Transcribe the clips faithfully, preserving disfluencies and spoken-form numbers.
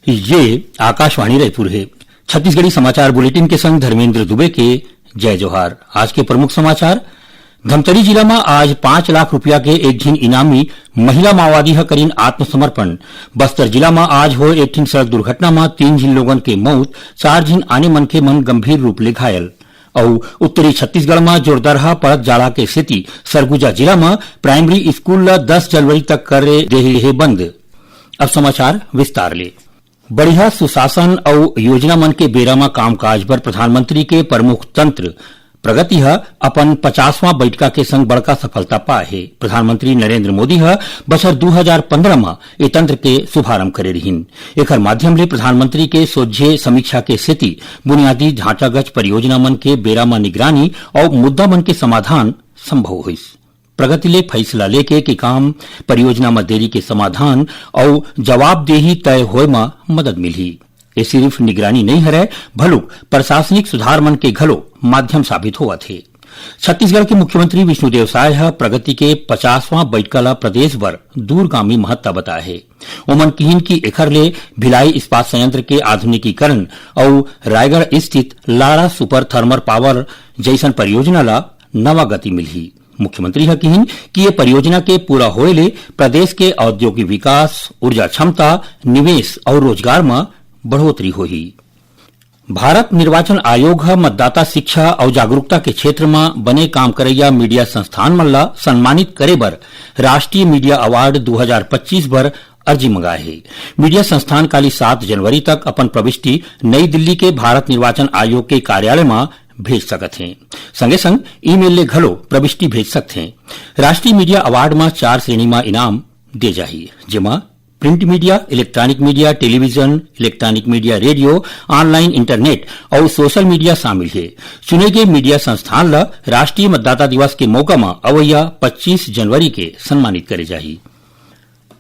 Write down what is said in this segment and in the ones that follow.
ये आकाशवाणी रायपुर हे। छत्तीसगढ़ी समाचार बुलेटिन के संग धर्मेंद्र दुबे के जय जोहार। आज के प्रमुख समाचार। धमतरी जिला म आज पाँच लाख रुपया के एक झिन इनामी महिला माओवादी ह करिन आत्मसमर्पण। बस्तर जिला म आज होए एक ठिन सड़क दुर्घटना म तीन झिन लोगन के मउत, चार झिन आने मनखे मन गंभीर रूप ले घायल। अउ उत्तरी छत्तीसगढ़ म जोरदरहा पड़त जाड़ा के सेती सरगुजा जिला म प्राइमरी स्कूल ल दस जनवरी तक करे दे हे बंद। अब समाचार विस्तार ले। बढ़िया सुशासन अउ योजना मन के बेरा म कामकाज बर प्रधानमंत्री के प्रमुख तंत्र प्रगति ह अपन पचासवां बइठका के संग बड़का सफलता पाए हे। प्रधानमंत्री नरेंद्र मोदी ह बछर दू हजार पंद्रह म ए तंत्र के शुभारंभ करे रिहिन। एखर माध्यम ले प्रधानमंत्री के सोझे समीक्षा के सेती बुनियादी ढांचागत परियोजना मन के बेरा म निगरानी अउ मुद्दा मन के समाधान संभव होइस। प्रगति ले फैसला लेके के काम, परियोजना म देरी के समाधान अउ जवाबदेही तय होए म मदद मिलही। ये सिर्फ निगरानी नइ हरय, भलुक प्रशासनिक सुधार मन के घलो माध्यम साबित होवत हे। छत्तीसगढ़ के मुख्यमंत्री विष्णुदेव साय ह प्रगति के पचासवां बइठका ल प्रदेश बर दूरगामी महत्ता बताए हे। ओमन किहिन कि एखर ले भिलाई इस्पात संयंत्र के आधुनिकीकरण अउ रायगढ़ स्थित लारा सुपर थर्मल पावर जइसन परियोजना ल नवा गति मिलही। मुख्यमंत्री ह किहिन कि ये परियोजना के पूरा होए ले प्रदेश के औद्योगिक विकास, ऊर्जा क्षमता, निवेश अउ रोजगार म बढ़ोतरी होही। भारत निर्वाचन आयोग ह मतदाता शिक्षा अउ जागरूकता के क्षेत्र म बने काम करइया मीडिया संस्थान मन ल सम्मानित करे बर राष्ट्रीय मीडिया अवार्ड दू हजार पच्चीस बर अर्जी मंगाए हे। मीडिया संस्थान काली सात जनवरी तक अपन प्रविष्टि नई दिल्ली के भारत निर्वाचन आयोग के कार्यालय म भेज सकत हें। संगे संग ईमेल ले घलो प्रविष्टि भेज सकत हें। राष्ट्रीय मीडिया अवार्ड म चार श्रेणी म इनाम दे जाही, जेमा print media, electronic media, television, electronic media, radio, online internet अउ सोशल मीडिया शामिल हे। चुने गे मीडिया संस्थान ल राष्ट्रीय मतदाता दिवस के मौका म अवइया पच्चीस जनवरी के सम्मानित करे जाही।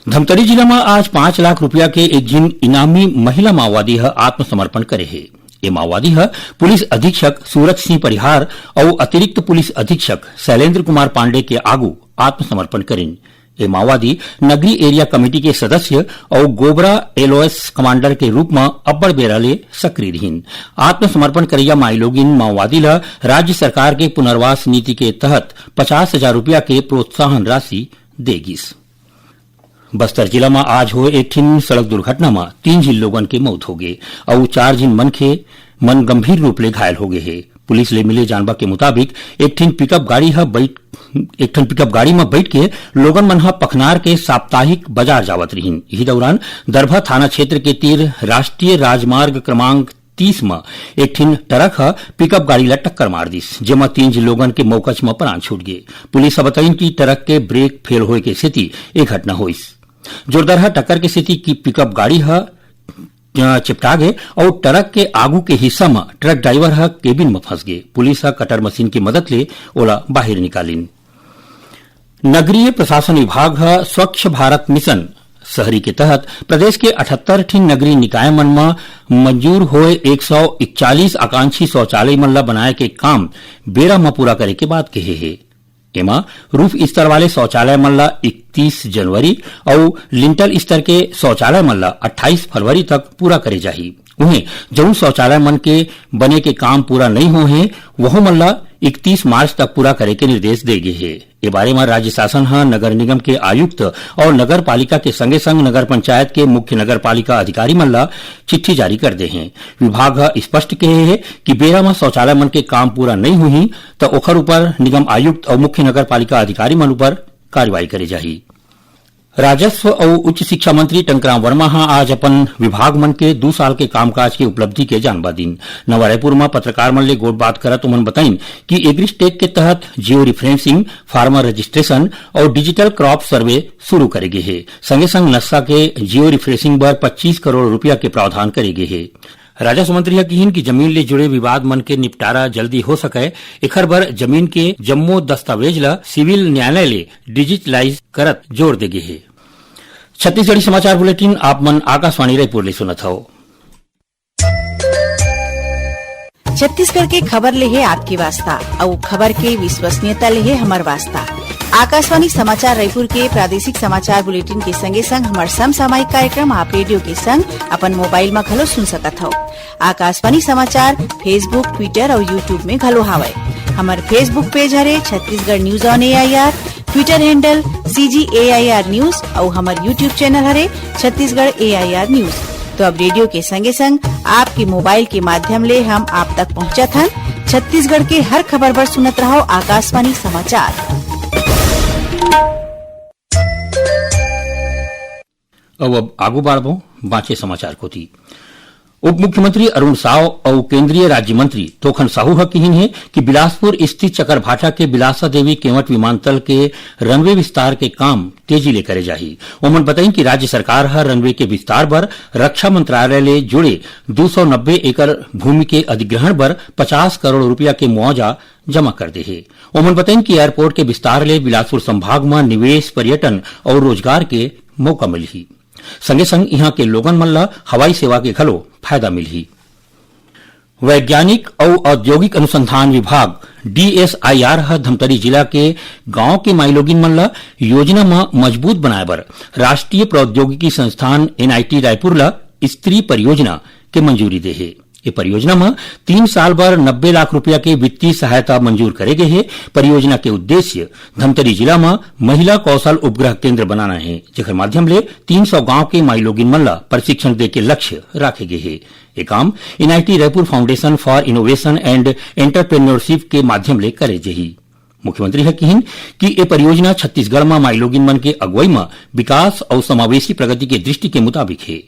धमतरी जिला म आज पाँच लाख रुपया के एक झिन इनामी महिला माओवादी ह आत्मसमर्पण करे हे। ए माओवादी ह पुलिस अधीक्षक सूरज सिंह परिहार अउ अतिरिक्त पुलिस अधीक्षक शैलेंद्र कुमार पांडे के आगू आत्मसमर्पण करिन। ए माओवादी नगरी एरिया कमेटी के सदस्य अउ गोबरा एलओएस कमांडर के रूप म अब्बड़ बेरा ले सक्रिय रिहिन। आत्मसमर्पण करइया माईलोगिन माओवादी ल राज्य सरकार के पुनर्वास नीति के तहत पचास हजार रुपया के प्रोत्साहन राशि दे गिस। बस्तर जिला म आज होए एक ठिन सड़क दुर्घटना म तीन झिन लोगन के मौत होगे अउ चार झिन मनखे मन गंभीर रूप ले घायल होगे हे। पुलिस ले मिले जानबा के मुताबिक एक ठिन पिकअप गाड़ी ह बइठ एक ठन पिकअप गाड़ी म बइठ के लोगन मन ह पखनार के साप्ताहिक बाजार जावत रिहिन। इही दौरान दरभा थाना क्षेत्र के तीर राष्ट्रीय राजमार्ग क्रमांक तीस म एक ठिन ट्रक ह पिकअप गाड़ी ल टक्कर मार दिस, जेमा तीन झिन लोगन के मौकच म प्राण छूट गे। पुलिस ह बताइन कि ट्रक के ब्रेक फेल होए के सेती ए घटना होइस। जोरदार ह टक्कर के सेती कि पिकअप गाड़ी ह, अ, चिपटा गे अउ ट्रक के आगू के हिस्सा म ट्रक ड्राइवर ह केबिन म फंस गे। पुलिस ह कटर मशीन के मदद ले ओला बाहिर निकालिन। नगरीय प्रशासन विभाग ह स्वच्छ भारत मिशन शहरी के तहत प्रदेश के अठहत्तर ठिन नगरीय निकाय मन म मंजूर होए एक सौ इकतालीस आकांक्षी शौचालय मन ल बनाए के काम बेरा म पूरा करे के बात कहे हे। एमा रूफ स्तर वाले शौचालय मन ल इकतीस जनवरी अउ लिंटल स्तर के शौचालय मन ल अट्ठाईस फरवरी तक पूरा करे जाही। उहें, जउन शौचालय मन के बने के काम पूरा नइ होए हे, वहू मन ल इकतीस मार्च तक पूरा करे के निर्देश दे गे हे। ए बारे म राज्य शासन ह नगर निगम के आयुक्त अउ नगर पालिका के संगे संग नगर पंचायत के मुख्य नगर पालिका अधिकारी मन ल चिट्ठी जारी कर दे हे। विभाग ह स्पष्ट कहे हे कि बेरा म शौचालय मन के काम पूरा नइ होही, त ओखर ऊपर निगम आयुक्त अउ मुख्य नगर पालिका अधिकारी मन ऊपर कार्रवाई करे जाही। राजस्व अउ उच्च शिक्षा मंत्री टंकराम वर्मा ह आज अपन विभाग मन के दू साल के कामकाज के उपलब्धि के जानबा दिन। नवा रायपुर म पत्रकार मन ले गोठबात करत उमन बताइन कि एग्रीस्टेक के तहत जियो रिफरेंसिंग, फार्मर रजिस्ट्रेशन अउ डिजिटल क्रॉप सर्वे शुरू करे गे हे। संगे संग नशा के जियो रिफरेंसिंग बर पच्चीस करोड़ रुपया के प्रावधान करे गे हे। राजस्व मंत्री ह किहिन कि जमीन ले जुड़े विवाद मन के निपटारा जल्दी हो सकय, एखर बर जमीन के जम्मो दस्तावेज ल सिविल न्यायालय ले डिजिटलाइज करत जोर दे गे हे। छत्तीसगढ़ी समाचार बुलेटिन आप मन आकाशवाणी रायपुर ले सुनत हव। छत्तीसगढ़ के खबर ले हे आपके वास्ता, अउ खबर के विश्वसनीयता ले हे हमर वास्ता। आकाशवाणी समाचार रायपुर के प्रादेशिक समाचार बुलेटिन के संगे संग हमर समसामयिक कार्यक्रम आप रेडियो के संग अपन मोबाइल म घलो सुन सकत हव। आकाशवाणी समाचार Facebook, Twitter अउ YouTube में घलो हावय। हमर Facebook पेज हरे Chhattisgarh news on AIR, Twitter handle CG AIR news अउ हमर YouTube चैनल हरे छत्तीसगढ़ एआईआर न्यूज। तो अब रेडियो के संगे संग आपके मोबाइल के माध्यम ले हम आप तक पहुंचत हन। छत्तीसगढ़ के हर खबर बर सुनत रहव आकाशवाणी समाचार। अब, अब आगू बाढ़बो बांचे समाचार कोती। उप मुख्यमंत्री अरुण साव अउ केंद्रीय राज्य मंत्री थोखन साहू ह किहिन हे कि बिलासपुर स्थित चकरभाटा के बिलासा देवी केवट विमानतल के रनवे विस्तार के काम तेजी ले करे जाही। ओमन बताइन कि राज्य सरकार ह रनवे के विस्तार बर रक्षा मंत्रालय ले जुड़े दू सौ नब्बे एकड़ भूमि के अधिग्रहण बर पचास करोड़ रुपया के मुआवजा जमा कर दे हे। ओमन बताइन कि एयरपोर्ट के विस्तार ले बिलासपुर संभाग म निवेश, पर्यटन अउ रोजगार के मौका मिलही। संगे संग इहां के लोगन मन ल हवाई सेवा के घलो फायदा मिलही। वैज्ञानिक अउ औद्योगिक अनुसंधान विभाग, डीएसआईआर ह धमतरी जिला के गांव के माईलोगिन मन ल योजना म मजबूत बनाए बर राष्ट्रीय प्रौद्योगिकी संस्थान, एनआईटी रायपुर ल स्त्री परियोजना के मंजूरी दे हे। ये परियोजना म तीन साल बर नब्बे लाख रुपया के वित्तीय सहायता मंजूर करे गे हे। परियोजना के उद्देश्य धमतरी जिला म महिला कौशल उपग्रह केंद्र बनाना हे, जेकर माध्यम ले तीन सौ गांव के माईलोगिन मन ल प्रशिक्षण दे के लक्ष्य राखे गे हे। ये काम NIT Raipur Foundation for Innovation and Entrepreneurship के माध्यम ले करे जही। मुख्यमंत्री ह किहिन कि ए परियोजना छत्तीसगढ़ म माईलोगिन मन के अगुवई म विकास अउ समावेशी प्रगति के दृष्टि के मुताबिक हे।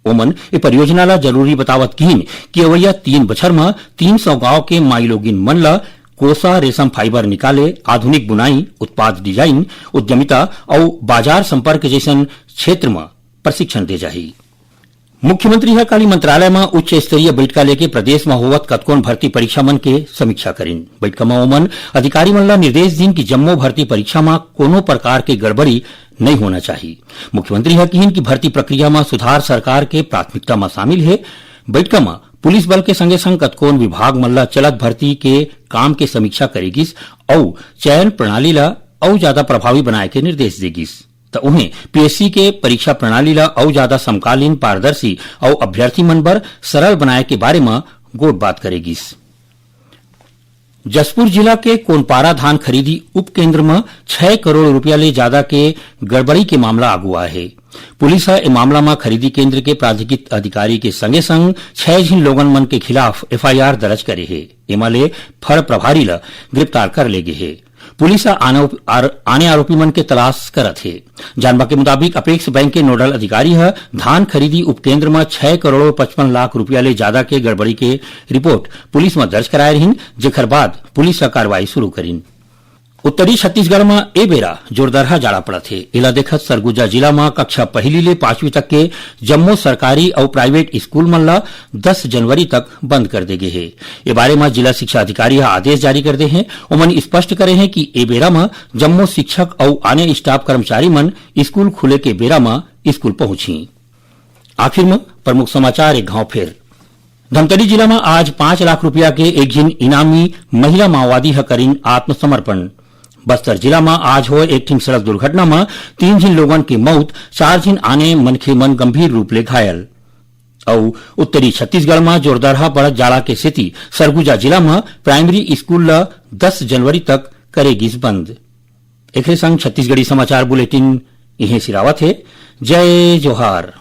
ओमन ए परियोजना ला जरूरी बतावत किहिन कि अवइया तीन बछर म तीन सौ गांव के माईलोगिन मन ला कोसा रेशम फाइबर निकाले, आधुनिक बुनाई, उत्पाद डिजाइन, उद्यमिता अउ बाजार संपर्क जइसन क्षेत्र म प्रशिक्षण दे जाही। मुख्यमंत्री ह काली मंत्रालय म उच्च स्तरीय बइठका लेके प्रदेश म होवत कतकोन भर्ती परीक्षा मन के समीक्षा करिन। बइठका म ओमन अधिकारी मन ल निर्देश दिन कि जम्मो भर्ती परीक्षा म कोनो प्रकार के गड़बड़ी नइ होना चाही। मुख्यमंत्री ह किहिन कि भर्ती प्रक्रिया म सुधार सरकार के प्राथमिकता म शामिल हे। बइठका म पुलिस बल के संगे संग कतकोन विभाग मन ल चलत भर्ती के काम के समीक्षा करे गिस अउ चयन प्रणाली ल अउ जादा प्रभावी बनाए के निर्देश दे गिस। त उहें पीएससी के परीक्षा प्रणाली ल अउ जादा समकालीन, पारदर्शी अउ अभ्यर्थी मन बर सरल बनाए के बारे म गोठबात करे गिस। जशपुर जिला के कोनपारा धान खरीदी उपकेंद्र म छह करोड़ रुपया ले जादा के गड़बड़ी के मामला आगू आए हे। पुलिस ह ए मामला म खरीदी केंद्र के प्राधिकृत अधिकारी के संगे संग छह झिन लोगन मन के खिलाफ एफआईआर दर्ज करे हे। एमा ले फड़ प्रभारी ल गिरफ्तार कर ले गे हे। पुलिस ह आने, आर-, आने आरोपी मन के तलाश करत हे। जानबा के मुताबिक, अपेक्स बैंक के नोडल अधिकारी ह धान खरीदी उपकेंद्र म छह करोड़ पचपन लाख रुपया ले जादा के गड़बड़ी के रिपोर्ट पुलिस म दर्ज कराए रिहिन, जेखर बाद पुलिस ह कार्रवाई शुरू करिन। उत्तरी छत्तीसगढ़ म ए बेरा जोरदरहा जाड़ा पड़त हे। एला देखत सरगुजा जिला म कक्षा पहली ले पांचवी तक के जम्मो सरकारी अउ प्राइवेट स्कूल मन ल दस जनवरी तक बंद कर दे गे हे। ए बारे म जिला शिक्षा अधिकारी ह आदेश जारी कर दे हे। ओमन स्पष्ट करे हे कि ए बेरा म जम्मो शिक्षक अउ आने स्टाफ कर्मचारी मन स्कूल खुले के बेरा म स्कूल पहुंचही। आखिर म प्रमुख समाचार एक घांव फेर। धमतरी जिला म आज पांच लाख रुपया के एक झिन इनामी महिला माओवादी ह करिन आत्मसमर्पण। बस्तर जिला म आज होय एक ठिन सड़क दुर्घटना म तीन झिन लोगन के मउत, चार झिन आने मनखे मन गंभीर रूप ले घायल। अउ उत्तरी छत्तीसगढ़ म जोरदरहा बढ़त जाड़ा के सेती सरगुजा जिला म प्राइमरी स्कूल ल दस जनवरी तक करे गिस बंद। एखरे संग छत्तीसगढ़ी समाचार बुलेटिन इहें सिरावत हे। जय जोहार।